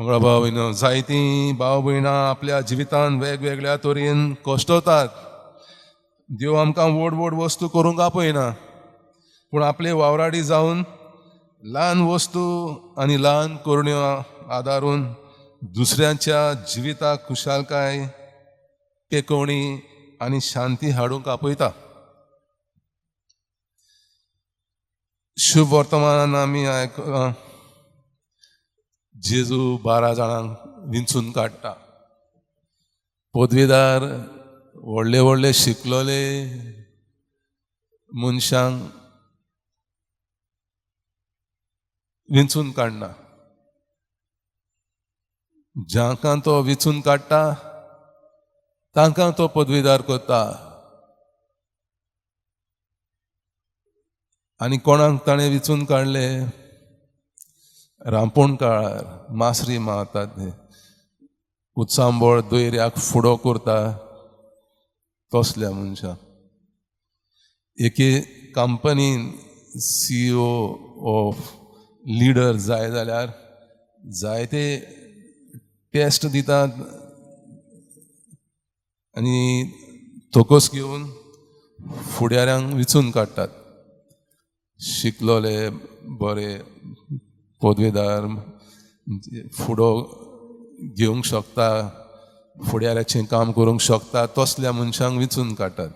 मंगळा भाव भयणो, जायतीं भाव भयणां आपल्या जिवितान वेगवेगळ्या तरेन कश्टवतात. देव आमकां व्हड व्हड वस्तू करूंक आपयना, पूण आपले वावराडी जावन ल्हान वस्तू आनी ल्हान करण्यो आदारून दुसऱ्यांच्या जिविताक खुशालकाय, पेकोवणी आनी शांती हाडूंक आपयता. शुभ वर्तमानान आमी आयकलां, जेजू 12 जाणांक विंचून काडटा. पदवीदार, व्हडले व्हडले शिकलोले मनशांक विंचून काडना. जांकां तो विंचून काडटा तांकां तो पदवीदार करता. आनी कोणाक ताणें विंचून काडले? रांपोण काळार मासरी मारतात, उचांबळ दोयऱ्याक फुडो करता तसल्या मनशां. एके कंपनीन सीईओ ऑफ लिडर जाय जाल्यार जायते टेस्ट दितात आनी तोकोस घेवन फुडाऱ्यांक विचून काडटात. शिकलोले बरे पदवेदार, फुडो घेवंक शकता, फुडाऱ्याचें काम करूंक शकता तसल्या मनशांक विचून काडटात.